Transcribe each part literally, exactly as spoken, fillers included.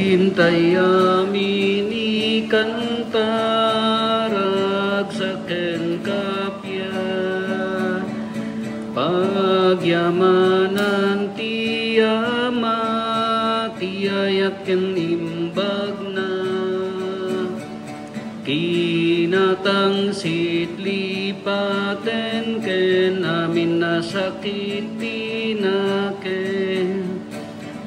Intay amin ikanta, ragsak ken kappia. Pagyamanan ti Ama, ti ayat ken imbagna. Kinatangsit lipaten ken amin a sakit ti nakem.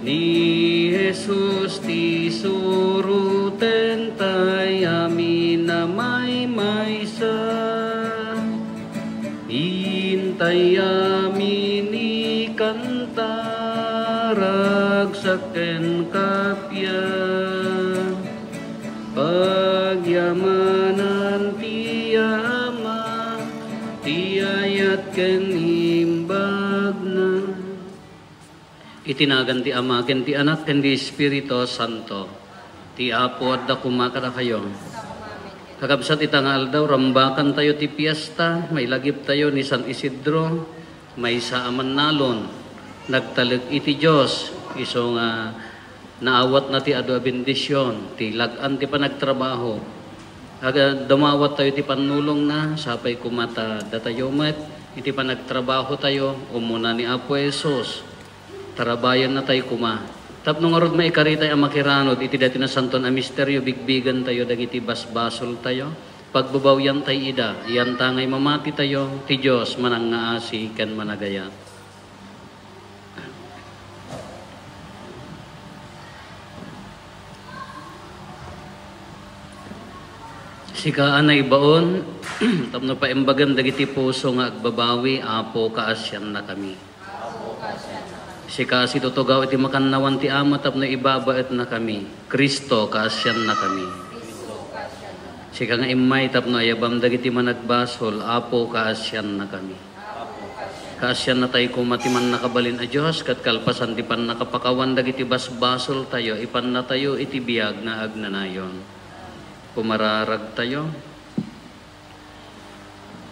Ni Jesus ti suroten tay amin a maymaysa. Intay amin ikanta, ragsak ken kappia. Pagyamanan ti Ama, ti ayat ken imbagna. Iti nagan ti Ama, ken ti Anak, ken ti Espiritu Santo. Ti Apo adda koma kadakayo. Kakabsat, ita nga aldaw, rambakantayo ti fiesta, mailagiptayo ni San Isidro, maysa a mannalon, nagtalek iti Dios, isu nga naawatna ti adu a bendision, ti lag-an ti panagtrabaho. Aga, dumawattayo ti pannulongna, sapay koma ta datayo met, iti panagtrabahotayo, umuna ni Apo Jesus. Tarabayannatay koma. Tapno ngarud maikaritay a makiranod iti daytoy nasanton a misterio, bigbigantayo dagiti basbasoltayo, pagbabawiantay ida, yantangay mamatitayo, ti Dios manangngaasi ken managayat. Sika a naibaon, tapno paimbagem dagiti puso nga agbabawi, Apo, kaasiannakami. Sika a situtugaw iti makannawan ti Ama tapno ibabaetnakami. Cristo, kaasiannakami. Sika nga immay tapno ayabam dagiti managbasol, Apo, kaasiannakami. Kaasiannatay koma ti Mannakabalin a Dios, ket kalpasan ti pannakapakawan dagiti basbasoltayo, ipannatayo iti biag nga agnanayon. Pumararagtayo.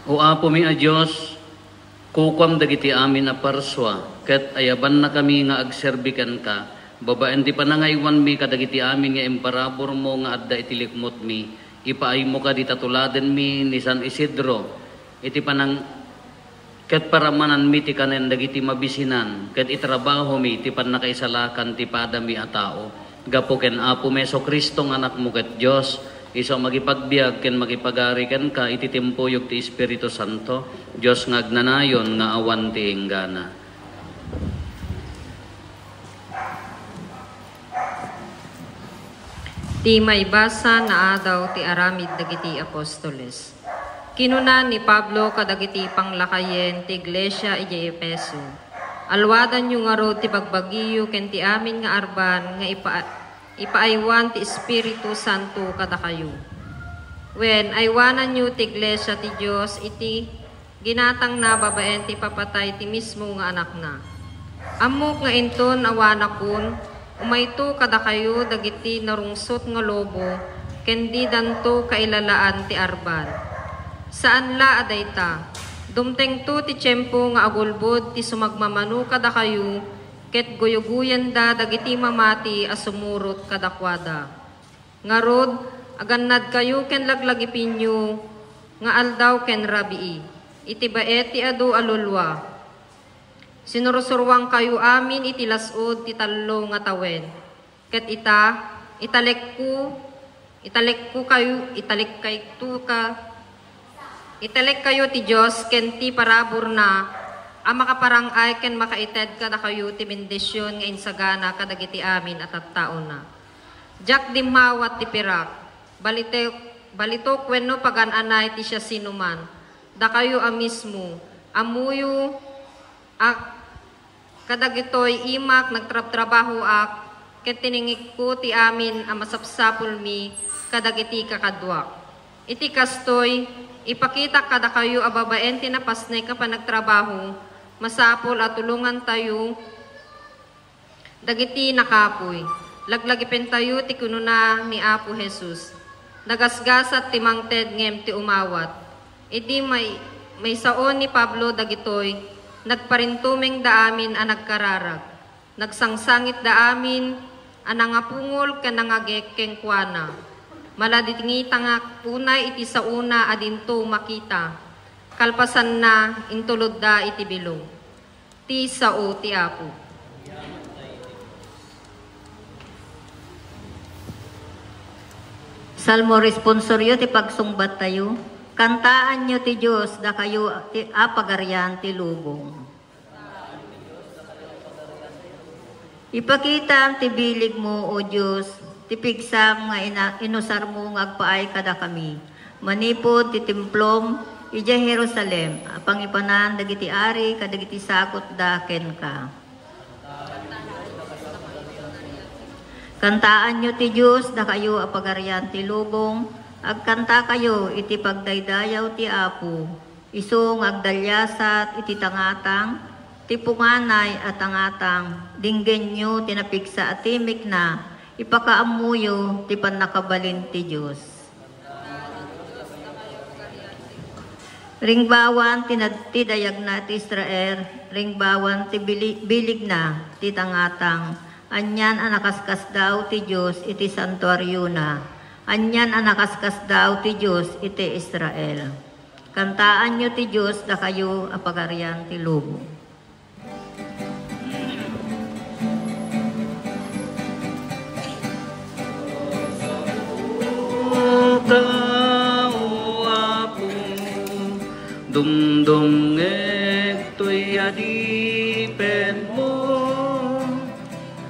O Apomi a Dios, kukuam dagiti amin a parsua, ket ayabannakami nga agserbi kenka, babaen ti panangaywanmi kadagiti amin nga imparaburmo nga adda iti likmutmi, ipaaymo kadi ta tuladenmi ni San Isidro, iti panang-, ket paramananmi ti kanen dagiti mabisinan, ket itrabahomi ti pannakaisalakan ti padami a tao. Gapu ken Apomi Jesu-Cristo nga Anakmo ket Dios, isu a makipagbiag ken makipagari kenka iti timpuyog ti Espiritu Santo, Dios nga agnanayon nga awan ti inggana. Ti maibasa nga adaw ti aramid dagiti apostoles. Kinuna ni Pablo kadagiti panglakayen ti iglesia idiay Efeso, "Alwadanyo ngarud ti bagbagiyo ken ti amin nga arban nga ipa-, ipaaywan ti Espiritu Santo kadakayo. Wen, aywananyo ti iglesia ti Dios iti ginatangna babaen ti ipapatay ti mismo nga Anakna. Ammok nga inton awanakon, umayto kadakayo dagiti narungsot nga lobo, ken didanto kailalaan ti arban. Saan la a dayta, dumtengto ti tiempo nga agulbod ti sumagmamano kadakayo, ket guyugoyenda dagiti mamati a sumurot kadakuada. Ngarud, agannadkayo ken laglagipenyo nga aldaw ken rabii, iti baet ti adu a lulua. Sinursuroankayo amin iti las-ud ti tallo nga tawen. Ket ita, italekko, italekko kayo, italekkayto ka, italekkayo ti Dios ken ti paraburna a makaparang-ay ken makaited kadakayo ti bendision nga insagana kadagiti amin a tattaona. Diak dimmawat ti pirak, balitok, balitok wenno pagan-anay ti siasinoman. Dakayo a mismo, ammoyo a kadagitoy imak nagtrabtrabahoak, ket tiningikko ti amin a masapsapulmi kadagiti kakaduak. Iti kastoy, ipakitak kadakayo a babaen ti napasnek a panagtrabaho, masapul a tulongantayo dagiti nakapuy. Laglagipentayo ti kinuna ni Apo Jesus, "Nagasgasat ti mangted ngem ti umawat." Idi may-, maisaon ni Pablo dagitoy, nagparintumengda amin a nagkararag. Nagsangsangitda amin a nangapungol ken nangagek kenkuana. Maladingitangak unay iti saona a dinto makita. Kalpasanna, intulodda iti bilog. Ti sao ti Apo. Salmo responsorio ti pagsungbattayo. Kantaanyo ti Dios, dakayo ti a pagarian ti lubong. Ipakitam ti biligmo, O Dios, ti pigsam nga ina-, inusarmo nga agpaay kadakami. Manipud ti templom, idiay Jerusalem, a pangipanan dagiti ari kadagiti sagutda kenka. Kantaanyo ti Dios, dakayo a pagarian ti lubong, agkantakayo iti pagdaydayaw ti Apo. Isu nga agdaliasat iti tangatang, ti punganay a tangatang, denggenyo ti napigsa a timekna, ipakaammoyo ti pannakabalin ti Dios. Ringbawan ti nad-, ti dayagna ti Israel, ringbawan ti bili-, biligna ti tangatang, anian a nakaskasdaaw ti Dios iti santuariona, anian a nakaskasdaaw ti Dios iti Israel. Kantaanyo ti Dios, dakayo a pagarian ti lubong. Ka, O Apo, dumdumngeg toy adipenmo.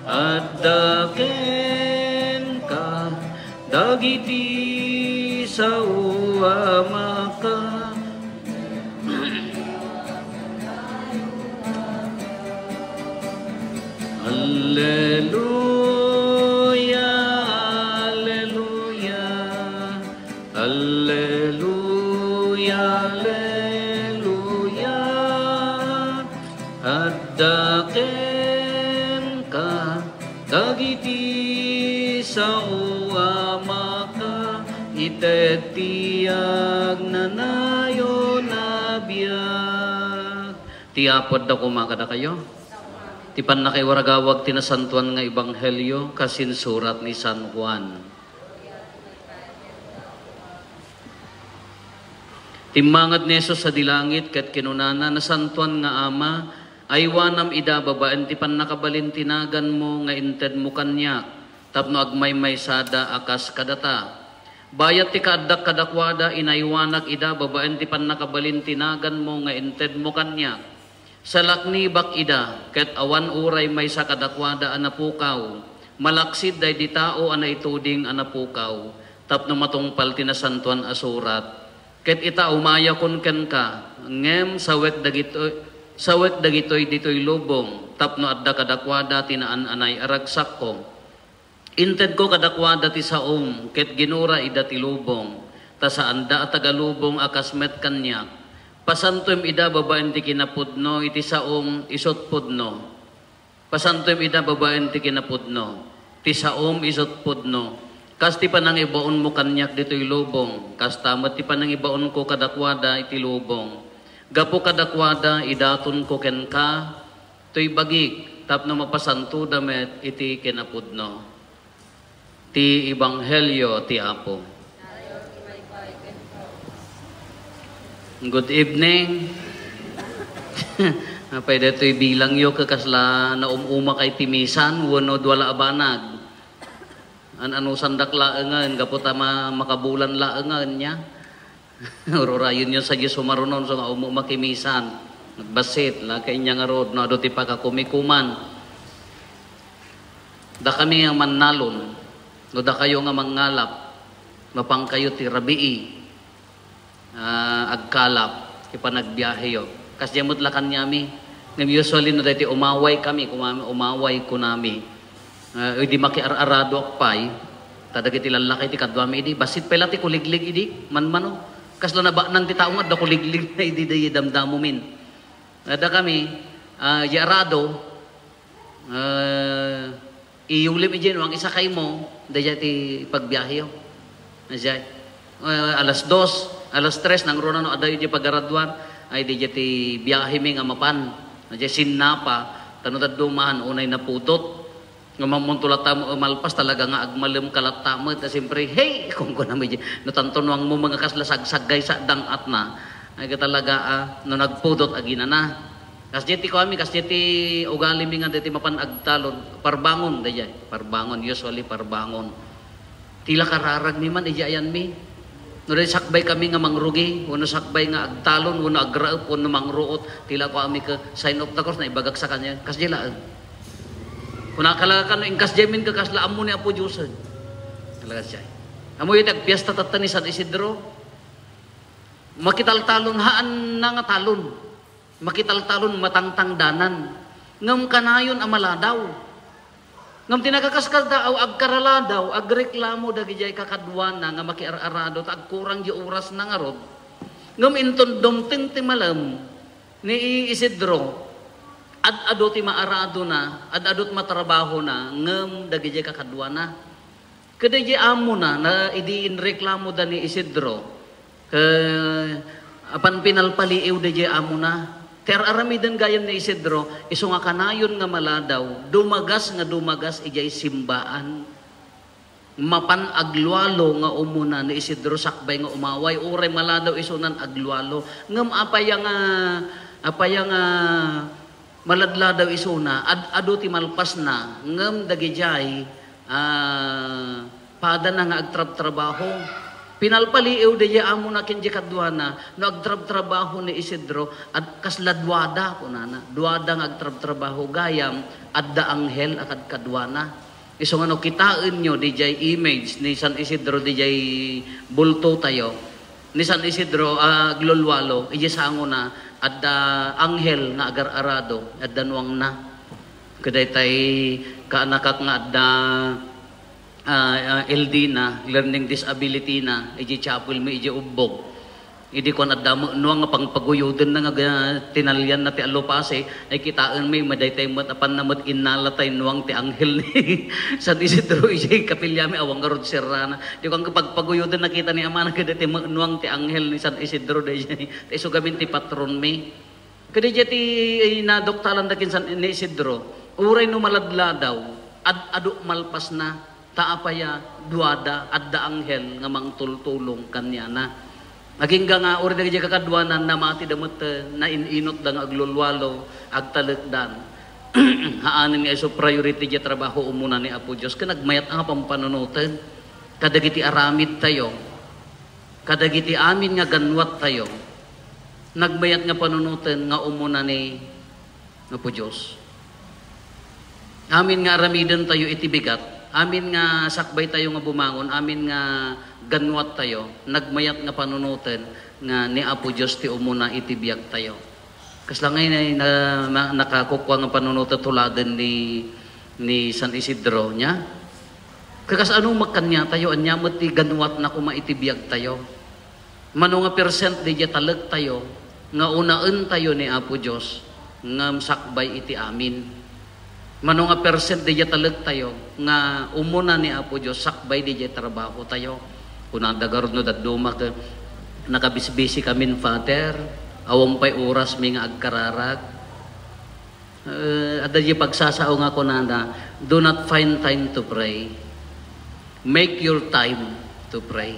Adda kenka dagiti sao a maka-, Alleluia, alleluia, alleluia, alleluia. Adda kenka dagiti sao a maka-, ited ti agnanayon a biag. Ti Apo adda koma kadakayo. Ti pannakaiwaragawag ti nasantoan nga ebanghelio kas insurat ni San Juan. Timmangad ni Jesus sadi langit ket kinunana, "Nasantoan nga Ama, aywanam ida babaen ti pannakabalin ti naganmo nga intedmo kaniak, tapno agmaymaysada a kas kadata. Bayat ti kaaddak kadakuada, inaywanak ida babaen ti pannakabalin ti naganmo nga intedmo kaniak. Salaknibak ida, ket awan uray maysa kadakuada a napukaw, malaksid daydi tao a naituding a napukaw, tapno matungpal ti Nasantoan a Surat. Ket ita, umayakon kenka, ngem sawek dagitoy, sawek dagitoy ditoy lubong, tapno adda kadakuada ti naan-anay a ragsakko. Intedko kadakuada ti saom, ket ginura ida ti lubong, ta saanda a tagalubong a kas met kaniak. Pasantoem ida babaen ti kinapudno, iti saom isut' pudno. Pasantoem ida babaen ti kinapudno, ti saom isut' pudno. Kas ti panangibaonmo kaniak ditoy lubong, kasta met ti panangibaonko kadakuada iti lubong. Gapu kadakuada, idatonko kenka toy bagik tapno mapasantoda met iti kinapudno. Ti Ebanghelio ti Apo. Good evening. Apay daytoy bilangyo, ket kasla naum-umakay ti misan wenno dua la a banag? An-anusandak laengen, gapu ta ma-, makabulan laengen nia. Ururayonyo sadiay sumaruno, so nga umuma ti misan. Nagbassit, la kainya ngarud, no adu ti pakakumikuman. Dakami nga mannalon, no dakayo nga mangngalap, mapankayo ti rabii, ah, agkalap, ti panagbiaheyo. Kasdiay met la kaniami. Ngem usually, no daytoy umaway kami, kumami, umaway kunami. Ah, idi makiar-aradoak pay, ta dagiti lallaki ti kaduami idi, bassit pay la ti kuliglig idi, manmano. Kasla nabaanang ti tao nga adda kuliglig na idi, idi damdamomin. Adda kami, ah, idi arado, ah, iyulim idi, no, ang isakaymo, daydiay ti pagbiaheyo. Daydiay. Ah, alas dos, alas tres, nangruna no, adda idi pagaraduan, ay daydiay ti biahemi nga mapan. Daydiay sinnapa, ta no dadduma, unay napudot. Ngem ammonto latta met malpas talaga nga agmalem ka latta met, a, siyempre, "Hey!" kunkunam iti, no tanto nuangmo nga kasla sagsaggay sa dang-atna, ay, talaga, a, no nagpudot, aginana. Kasdiay ti kuami, kasdiay ti ugalimi nga daytoy mapan agtalon, parbangon, daydiay, parbangon, usually parbangon. Ti la kararagmi man, iti ayanmi. No di sakbay kami nga mangrugi, wenno sakbay nga agtalon, wenno agraep, wenno mangruot, ti la kuami ket sign of the cross, naibagak sa kaniak. Kasdiay laeng. Kuna kala kano, inkasdiay min ket kasla ammo ni Apo Diosen. Talaga siya. Ammo iti agpiesta tatta ni San Isidro. Makitaltalon, haanna nga talon. Makitaltalon, matangtangdanan. Ngem kanayon a maladaw. Ngem ti nakaskasdaaw, agkaraladaw, agreklamo dagidiay kakaduana nga makiar-arado ta agkurang di orasna ngarud. Ngem inton dumteng ti malem ni Isidro, ad-ado ti maaradona, ad-ado ti matrabahona, ngem dagidiay kakaduana. Ket daydiay amona, na, idi inreklamoda ni Isidro, ket apan pinalpaliiw daydiay amona. Ti ar-aramiden gayam ni Isidro, isu nga kanayon nga maladaw, dumagas nga dumagas idiay simbaan. Mapan aglualo nga umuna ni Isidro sakbay nga umaway, uray maladaw isunan aglualo. Ngem apay nga, apay nga maladladaw isuna, ad-adu ti malpasna, ngem dagidiay, ah, padana nga agtrabtrabaho. Pinalpaliiw daydiay amona ken di kaduana, no agtrabtrabaho ni Isidro, ad-, kasla duada, kunana. Duada nga agtrabtrabaho gayam, adda anghel a kadkaduana. Isu nga no kitaenyo, daydiay image ni San Isidro, daydiay bulto tayo, ni San Isidro, ah, aglulualo, idiay sangona, adda anghel nga agar-arado, adda nuangna. Kadaytay kaanakak nga adda, ah, ah, L D na, learning disability na, idiay chapel mi, idiay ubbog. Idi kuan, adda met nuang nga pangpaguyodenna nga ga-, tinalianna ti allupasi, ay kitaen mi, madaytay met, apanna met innala tay nuang ti anghel ni San Isidro, idiay kapiliami, awan ngarud serrana. Di kuan, pagpaguyodenna kita ni amana, kadaytay met nuang ti anghel ni San Isidro, daydiay. Ta isu gamin ti patron mi. Kadaydiay ti naduktalan da ken San, ni Isidro, uray no maladladaw, ad-adu malpasna, ta apay a duada, adda anghel nga mangtultulong kaniana. Agingga nga, uray dagiti kakaduanan, namatida met, eh, nain-inotda nga aglulualo, agtalekdan. Haanen nga isu priority diay trabaho umuna ni Apo Dios, ken nagmayat nga pampanunoten kadagiti aramid tayo. Kadagiti amin nga ganwat tayo, nagmayat nga panunoten nga umuna ni Apo Dios. Amin nga aramiden tayo iti bigat, amin nga sakbay tayo nga bumangon, amin nga ganwat tayo, nagmayat nga panunoten nga ni Apo Dios ti umuna iti biag tayo. Kasla ngay na, na, na, nakakukua nga panunoten tuladen ni, ni San Isidro niya. Kakas-ano met kaniatayo, ania met ti ganwatna koma iti biagtayo? Mano nga percent daydiay talektayo nga unaentayo ni Apo Dios ngem sakbay iti amin? Mano nga percent daydiay talektayo nga umuna ni Apo Dios sakbay daydiay trabahotayo? Kunada garud no dadduma ket, "Nakabisbisi kamin, Father. Awan pay orasmi nga agkararag." Eh, adda di pagsasao nga kunana, "Do not find time to pray. Make your time to pray."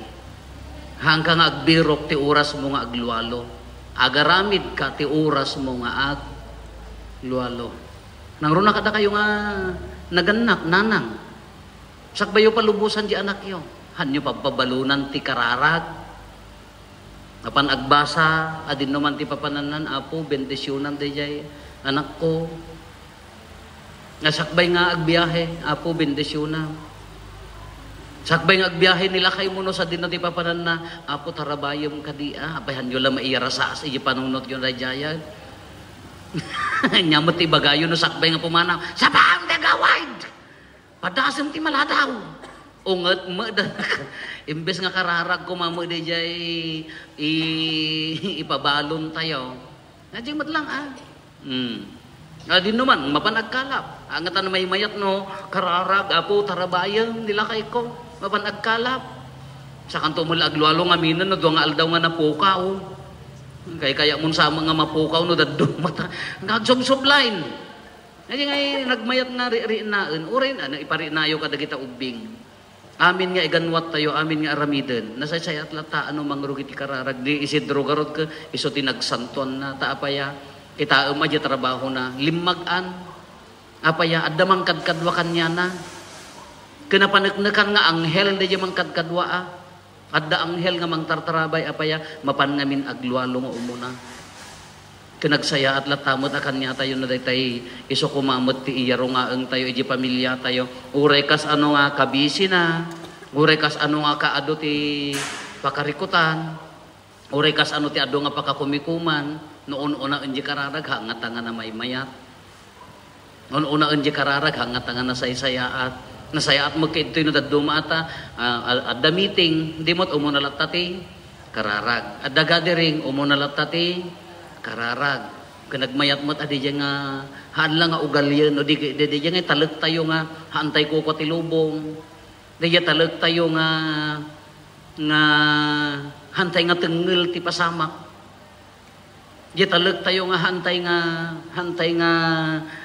Haanka nga agbirok ti orasmo nga aglualo. Agaramidka ti orasmo nga aglualo. Nangruna kadakayo nga nagannak, nanang. Sakbayyo palubosan di anakyo. Hanyo pabpabalonan ti kararag. Apan agbasa, adinno man ti papanannan, Apo, bendisyonam daydiay anakko. Nga sakbay nga agbiahe, Apo, bendisyonam. Sakbay nga agbiahe ni lakaymo no sadino ti papananna, Apo, tarabayem kadi, a. Apay hanyo la maiyarasaas iti panunotyo daydiay. Ania met ti ibagayo no sakbay nga pumanaw, "Sapaam ti agawid! Padasem ti maladaw." Unget met da. Imbes nga kararag koma met daydiay i-, ipabalontayo. Adda met lang, a. Hmm. Adinno man, mapan agkalap. Angatan maymayat no kararag, "Apo, tarabayem ti lakayko." Mapan agkalap. Sakanto met la aglualo nga aminen no dua nga aldaw nga napukaw. Kaykayammon sa met nga mapukaw no dadduma ta. Nga agsubsublain. Ania ngay nagmayat nga ri-, rinaen, uray, ano, iparinayo kadagita ubbing. Amin nga iganwattayo, amin nga aramiden. Nasaysayaat latta, ano, mangrugi ti kararag. Ni Isidro garud ket isu ti nagsantuanna. Ta apaya, kitaem a diay trabahona. Limmagan. Apaya, adda mangkadkadua kaniana. Ken napaneknekan nga anghel, daydiay mangkadkadua, a. Adda anghel nga mangtartarabay, apaya, mapan ngamin aglualo nga umuna. Ken nagsayaat latta met a kaniatayo no daytay isu koma met ti iyarungaengtayo iti pamiliatayo. Uray kas ano nga kabisina, uray kas ano nga kaadu ti pakarikutan, uray kas ano ti adu nga pakakumikuman, no un-unaen diay kararag, ha, ngata nga namaymayat. No un-unaen diay kararag, ha, ngata nga nasaysayaat. Nasayaat met kay ditoy no dadduma ata, ah, a-, adda meeting, di met umuna latta ti kararag. Adda gathering, umuna latta ti kararag. Ken nagmayat met a diay nga, haan la nga ugalien, no di, di, diay nga talektayo nga, haantay kukua ti lubong. Diay talektayo nga, nga haantay nga tengngel ti pasamak. Diay talektayo nga haantay nga, haantay nga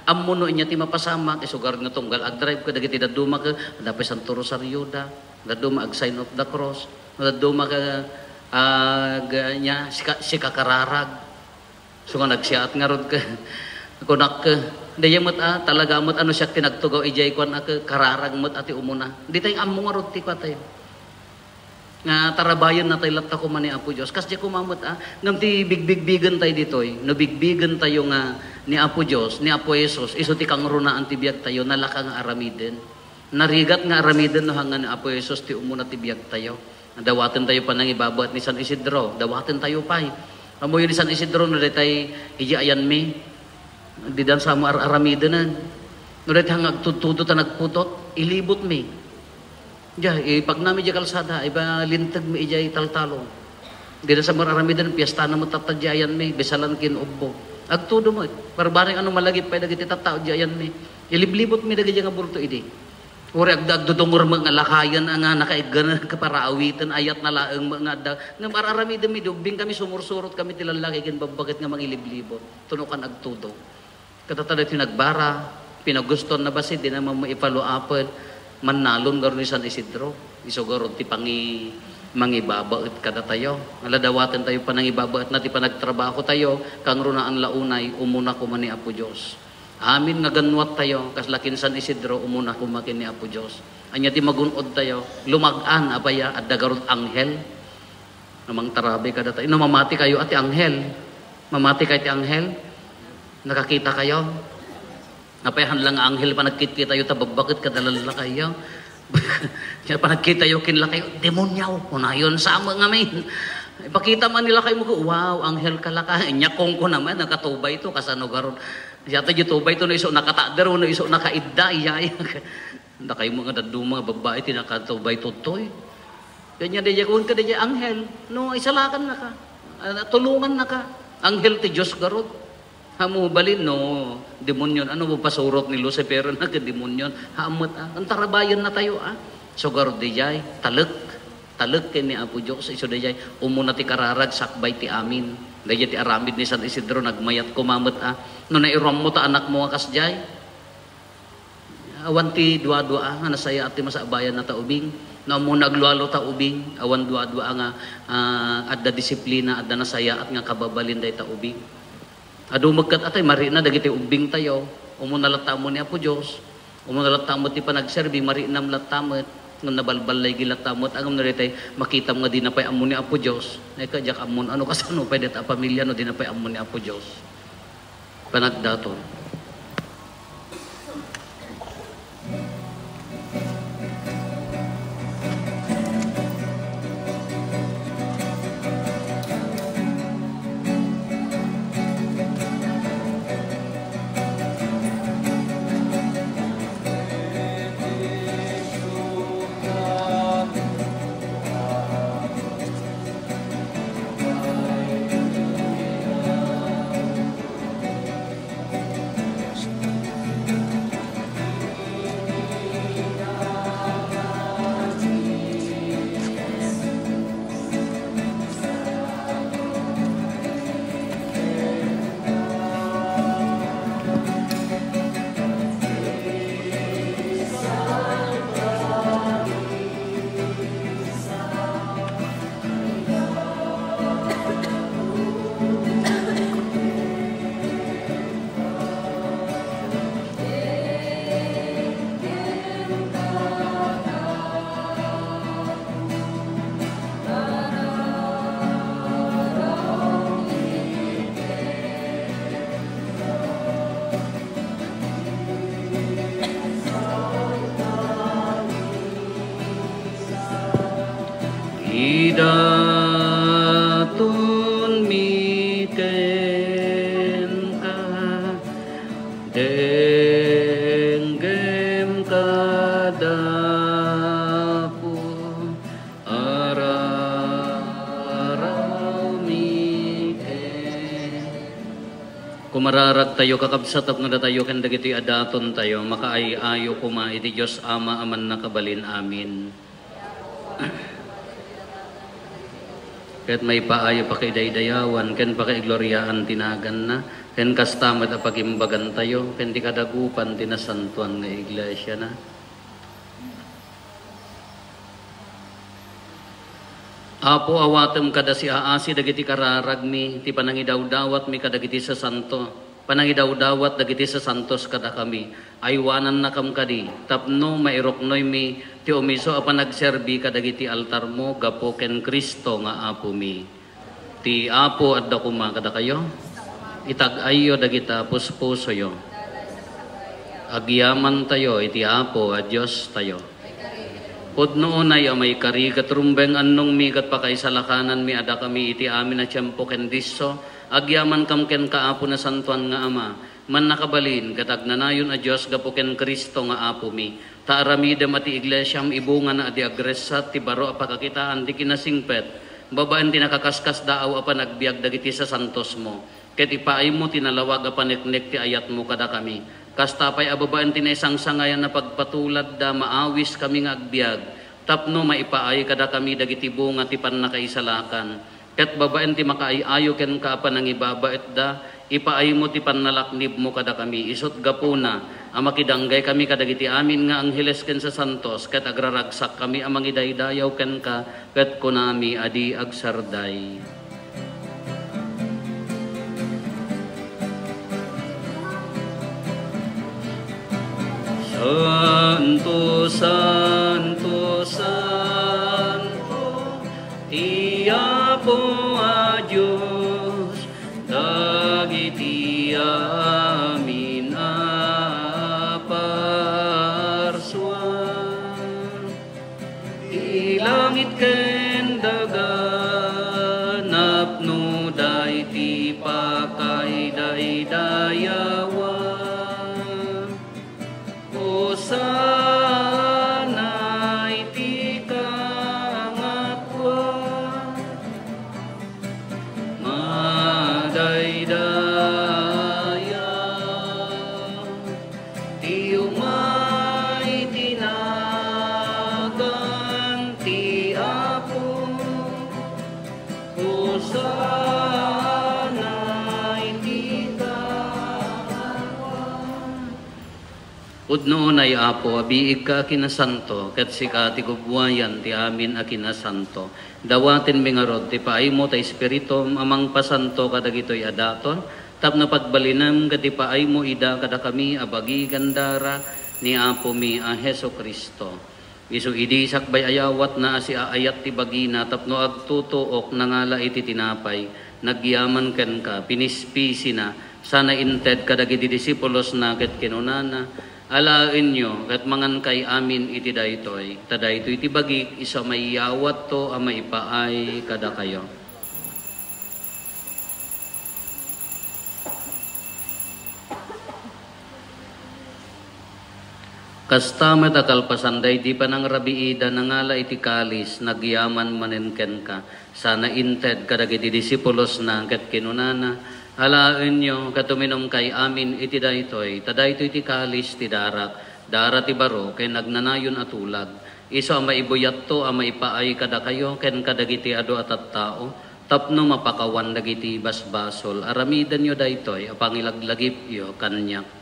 ammo no ania ti mapasamak, isugar nga tunggal agdrive kadagiti dadduma ket adda pay Santo Rosario da, dadduma ag-sign of the cross, dadduma ka, ag-, ania, sika-, sikakararag. So nga nagsiaat ngarud ka, kunak ka, daydiay met a, talaga met ano siak ti nagtugaw idiay kuan a ka-, kararag met a ti umuna. Ditay ammo ngarud ti kuatayo. Nga tarabayen natay latta koma ni Apo Dios. Kasdiay koma met, ah, ngem ti bigbigbigentayo ditoy, no bigbigentayo nga ni Apo Dios, ni Apo Jesus, isu ti kangrunaan ti biagtayo, nalaka nga aramiden. Narigat nga aramiden no hanggan ni Apo Jesus ti umuna ti biagtayo. Dawatentayo panangibabaet ni San Isidro, dawatentayo pay. Ammoyo ni San Isidro no daytay idiay ayanmi. Dida sa mo ar-aramidenen. No daytay nga agtudtudo ta nagpudot, ilibotmi. Diay, ipagnami diay kalsada, iba lintegmi idiay taltalon. Dida sa mo ar-aramiden, piestana met tatta diay ayanmi, bisalan ken ubbo. Agtudo met, barbareng ano malagip pay dagiti tattao diay ayanmi. Iliblibotmi dagiti nga bulto idi. Uray agda-, agdudungor met nga lakayen a nga nakaiggan, kaparaawiten, ayat na laeng met nga adda. Ngem ar-aramidenmi, di ubbingkami, sumursurot kami ti lallaki ken babbaket nga mangiliblibot. Tunokan agtudo. Kadata daytoy nagbara, pinagustoan na bassit, dina man maipaluapel, mannalon ngarud ni San Isidro. Isu ngarud ti pangi-, mangibabaet kadatayo. Ala dawatentayo panangibabaetna ti panagtrabahotayo, kangrunaan la unay, umuna koma ni Apo Dios. Amin nga gannuattayo, kasla ken San Isidro, umuna koma ken ni Apo Dios. Ania ti magun-odtayo? Lumag-an, apay a, adda ngarud anghel. No mangtarabay kadatayo. No mamatikayo a ti anghel. Mamatikayo ti anghel? Nakakitakayo? Apay, haan la nga anghel panagkitkitayo ta babbaket kada lallakayo. Ket panagkitayo ken lakayo, "Demonyo," kunayon, sa met ngamin. Ipakita man ni lakayo, "Wow, anghel ka, laka." Ania, kunkuna man, nakatubayto, kasano ngarud? Siya ta di tubayto, no isu nakatader, no isu nakaidda, iya, iya. Dakay met nga dadduma nga babbai ti nakatubay toy. Kanya daydiay, kuan ka daydiay, anghel, no, isalakannaka, ah, tulongannaka. Anghel ti Dios garud. Haan mo balin no demonyon, ano mo pasurot ni Lucifer na ket demonyon. Haan met, ah, antarabayennatayo, ah. So garud daydiay, talek, talek ken ni Apo Dios, isu daydiay, umuna ti kararag, sakbay ti amin. Daydiay ti aramid ni San Isidro, nagmayat koma met, ah. No nairuammo ta anakmo nga kasdiay, awan ti duadua nga nasayaat ti masakbayanna ta ubing. No ammona aglualo ta ubing, awan duadua nga, ah, adda disiplina, adda nasayaat nga kababalin dayta ubing. Adu met ket atay marina dagiti ubbingtayo. Umuna latta ammo ni Apo Dios. Umuna latta ammo ti panagserbi, marinam latta met. Ngem nabalballay gi latta met. Ngem no daytay makitam nga dina pay ammo ni Apo Dios. Ay, ka diak ammon ano kasano pay dayta a pamilia no dina pay ammo ni Apo Dios. Panagdaton. Kumararagtayo, kakabsat, tapno datayo ken dagitoy a datontayo makaay-ayo koma iti Dios Ama a Mannakabalin. Amin. Ket maipaay a pakaidaydayawan ken pakaigloriaan ti naganna, ken kasta met a pagimbagantayo ken ti kadagupan ti nasantoan nga iglesiana. Apo, awatem kada siaasi dagiti kararagmi, ti panangidawdawatmi kadagiti sasanto, panangidawdawat dagiti sasantos kadakami. Aywanannakam kadi, tapno mairuknoymi ti umiso a panagserbi kadagiti altarmo gapu ken Cristo nga Apomi. Ti Apo adda koma kadakayo. Itag-ayyo dagita puspusoyo. Agyamantayo iti Apo a Diostayo. Pudno unay a maikari ket rumbeng annongmi ket pakaisalakananmi a dakami iti amin a tiempo ken disso, agyamankam kenka, Apo Nasantoan nga Ama, Mannakabalin ket agnanayon a Dios gapu ken Cristo nga Apomi. Ta aramidem a ti iglesiam ibungana a di agressat ti baro a pakakitaan ti kinasingpet, babaen ti nakaskasdaaw a panagbiag dagiti sasantosmo. Ket ipaaymo ti nalawag a paneknek ti ayatmo kadakami. Kasta pay a babaen ti naisangsangayan a pagpatuladda, maawiskami nga agbiag, tapno maipaay kadakami dagiti bunga ti pannakaisalakan. Ket babaen ti makaay-ayo kenka a panangibabaetda, ipaaymo ti pannalaknibmo kadakami. Isut' gapuna a makidanggaykami kadagiti amin nga angheles ken sasantos, ket agraragsakkami a mangidaydayaw kenka, ket kunami a di agsarday. Santo, santo, santo, ti Apo a Dios, dagiti amin a parsua. Ti langit ken daga napnoda iti pakaidaydayawan. Hosanna iti kangatoan. Madaydayaw ti umay ti nagan ti Apo. Hosanna iti kangatoan. Pudno unay, Apo, a biigka a kinasanto, ket sika ti gubbuayan ti amin a kinasanto. Dawatenmi ngarud ti paaymo ta Espiritum a mangpasanto kadagitoy a daton, tapno pagbalinem ket ipaaymo ida kadakami a bagi ken dara ni Apomi a Jesu-Cristo. Isu idi sakbay a yawatna a siaayat ti bagina tapno agtutuok, nangala iti tinapay, nagyaman kenka, pinispisina, sana inted kadagiti disipulosna ket kinunana, "Alaenyo ket mangankay amin iti daytoy, ta daytoy ti bagik isu a maiyawatto a maipaay kadakayo." Kasta met a kalpasan daydi panangrabiida, nangala iti kalis, nagyaman manen kenka, sana inted kadagiti disipulosna ket kinunana, "Alaenyo ket uminumkay amin iti daytoy, ta daytoy ti kalis ti darak, dara ti baro ken agnanayon a tulag. Isu a maibuyatto a maipaay kadakayo ken kadagiti adu a tattao, tapno mapakawan dagiti basbasol. Aramidenyo daytoy a pangilaglagipyo kaniak."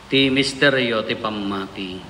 Ti misterio ti pammati.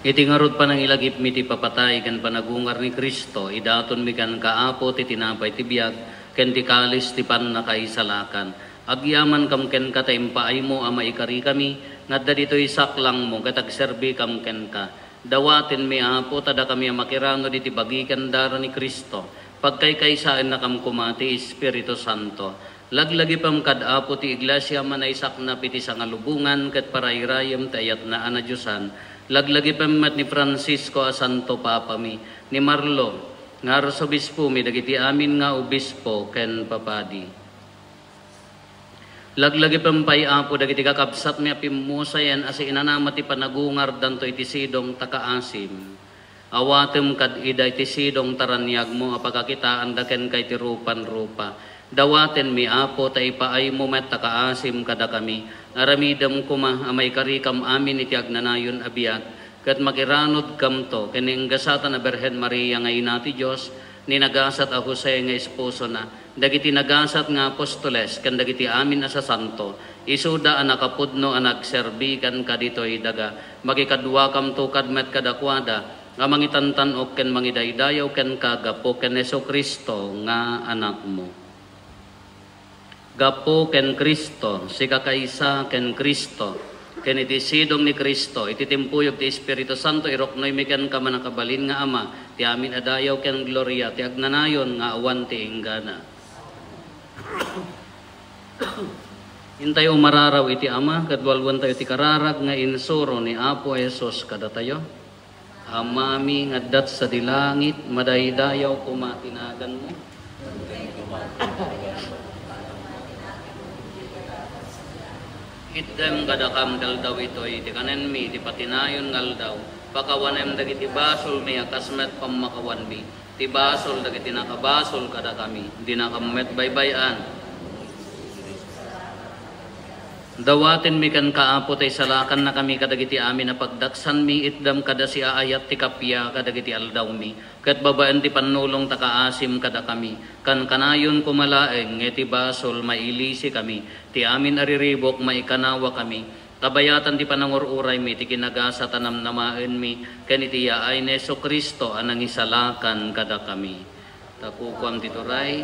Iti ngarud panangilagipmi ti papatay ken panagungar ni Cristo, idatonmi kenka, Apo, ti tinapay ti biag ken ti kalis ti pannakaisalakan. Agyamankam kenka ta impaaymo a maikarikami nga adda ditoy saklangmo ket agserbikam kenka. Dawatenmi, Apo, ta dakami a makiranod iti bagi ken dara ni Cristo, pagkaykaysaennakam koma ti Espiritu Santo. Laglagipem kad Apo ti Iglesia a manaysaknap iti sangalubongan ket parayrayem ti ayatna a nadiosan. Laglagipem met ni Francisco a Santo Papami, ni Marlo nga Arsobispomi, dagiti amin nga obispo ken papadi. Laglagipen pay, Apo, dagiti kakabsatmi a pimmusayen a siinanama ti panagungardanto iti sidong ta kaasim. Awatem kad ida iti sidong ta raniagmo a pakakitaanda kenka iti rupan-rupa. Dawatenmi, Apo, ta ipaaymo met ta kaasim kadakami. Aramidem koma a maikarikam amin iti agnanayon a biag, ket makiranudkamto ken ni enggasatan a Birhen Maria nga ina ti Dios, ni nagasat a Jose nga esposona, dagiti nagasat nga apostoles, ken dagiti amin a sasanto, isuda a nakapudno a nagserbi kenka ditoy daga. Makikaduakamto kad met kadakuada a mangitantan-ok ken mangidaydayaw kenka gapu ken Jesu-Cristo nga Anakmo. Gapu ken Cristo, sikakaysa ken Cristo, ken iti sidong ni Cristo, iti timpuyog ti Espiritu Santo, iruknoymi kenka, mannakabalin nga Ama, ti amin a dayaw ken gloria ti agnanayon nga awan ti inggana. Intayo umararaw iti Ama, ket walwentayo ti kararag nga insuro ni Apo Jesus kadatayo. Amami nga adda sadi langit, madaydayaw koma ti naganmo. Itdem kadakam ti aldaw itoy ti kanenmi ti patinayon nga aldaw. Pakawanem dagiti basolmi a kas met pammakawanmi ti basol dagiti nakabasol kadakami. Dinakam met baybay-an. Dawatenmi kenka, Apo, ta isalakannakami kadagiti amin a pagdaksanmi, itdem kada siaayat ti kappia kadagiti aldawmi, ket babaen ti pannulong ta kaasim kadakami. Kankanayon koma laeng nga iti basol mailisikami, ti amin a riribuk maikanawakami, kabayatan ti panangur-uraymi ti kinagasat a namnamaenmi ken iti yaay ni Jesu-Cristo a nangisalakan kadakami. Ta kukuam ti turay.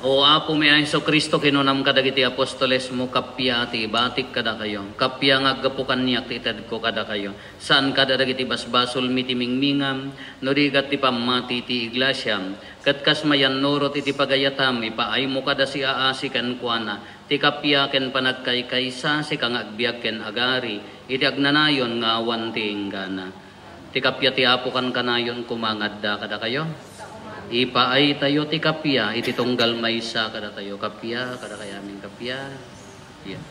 O Apomi a Jesu-Cristo, kinunam kadagiti apostolesmo, kappia ti ibatik kadakayo. Kappia nga aggapu kaniak ti itedko kadakayo. Saan kada dagiti basbasolmi ti mingmingam, no di ket ti pammati ti iglesiam. Ket kas mayannurot iti pagayatam, ipaaymo kada siaasi kenkuana ti kappia ken panagkaykaysa, sika nga agbiag ken agari iti agnanayon nga awan ti inggana. Ti kappia ti Apo kankanayon koma nga adda kadakayo. Ipaaytayo ti kappia iti tunggal maysa kadatayo. Kappia, kadakayo amin, kappia. Kappia.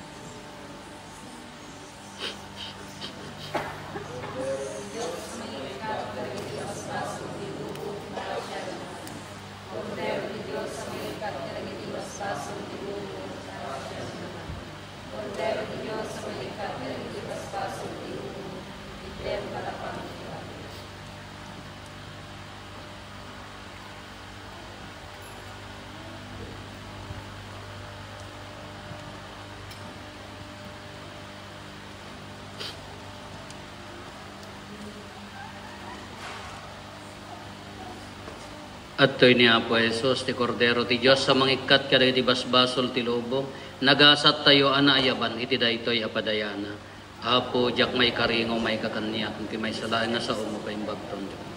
Adtoy ni Apo Jesus, ti Kordero ti Dios a mangikkat kadagiti basbasol ti lubong. Nagasattayo a naayaban iti daytoy a padayana. Apo, diak maikari nga umayka kaniak, iti maysa laeng nga sao nga paimbagton.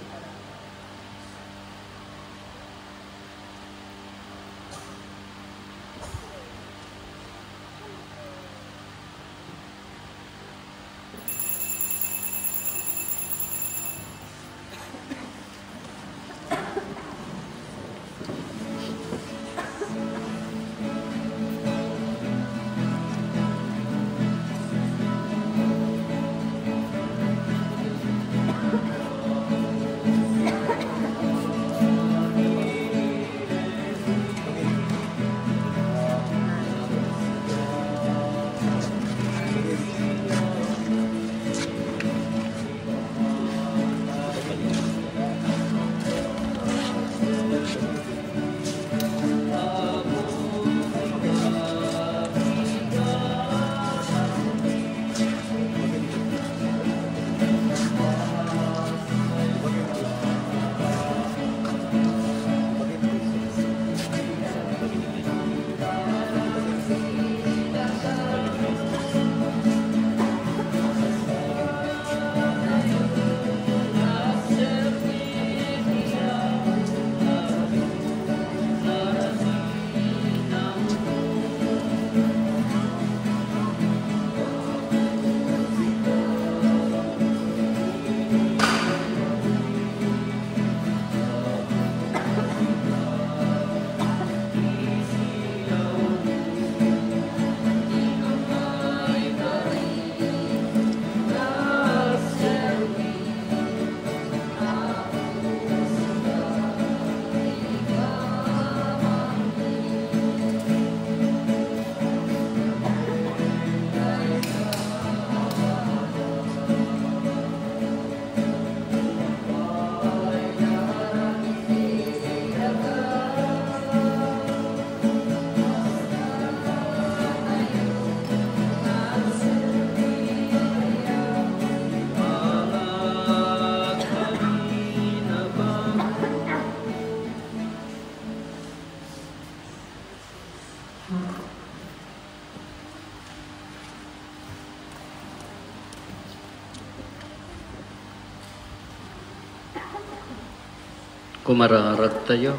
Kumararagtayo.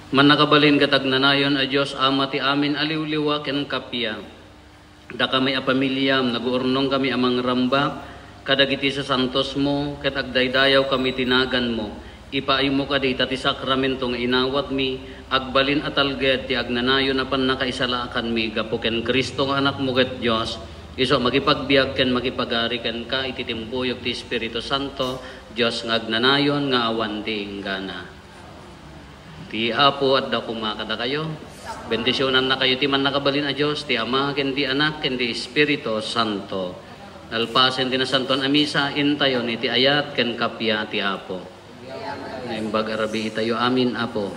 Mannakabalin ket agnanayon a Dios, Ama ti amin a liwliwa ken kappia. Dakami a pamiliam, naguurnongkami a mangrambak kadagiti sasantosmo ket agdaydayawkami ti naganmo. Ipaaymo kadi ita ti sakramento nga inawatmi, agbalin a talged ti agnanayon a pannakaisalaakanmi gapu ken Cristo nga Anakmo ket Dios, isu a makipagbiag ken makipagari kenka iti timpuyog ti Espiritu Santo, Dios nga agnanayon nga awan ti inggana. Ti Apo adda koma kadakayo. Bendisionannakayo ti Mannakabalin a Dios, ti Ama, ken ti Anak, ken ti Espiritu Santo. Nalpasen ti Nasantoan a Misa, intayon iti ayat ken kappia ti Apo. Naimbag a rabii itayo amin, Apo.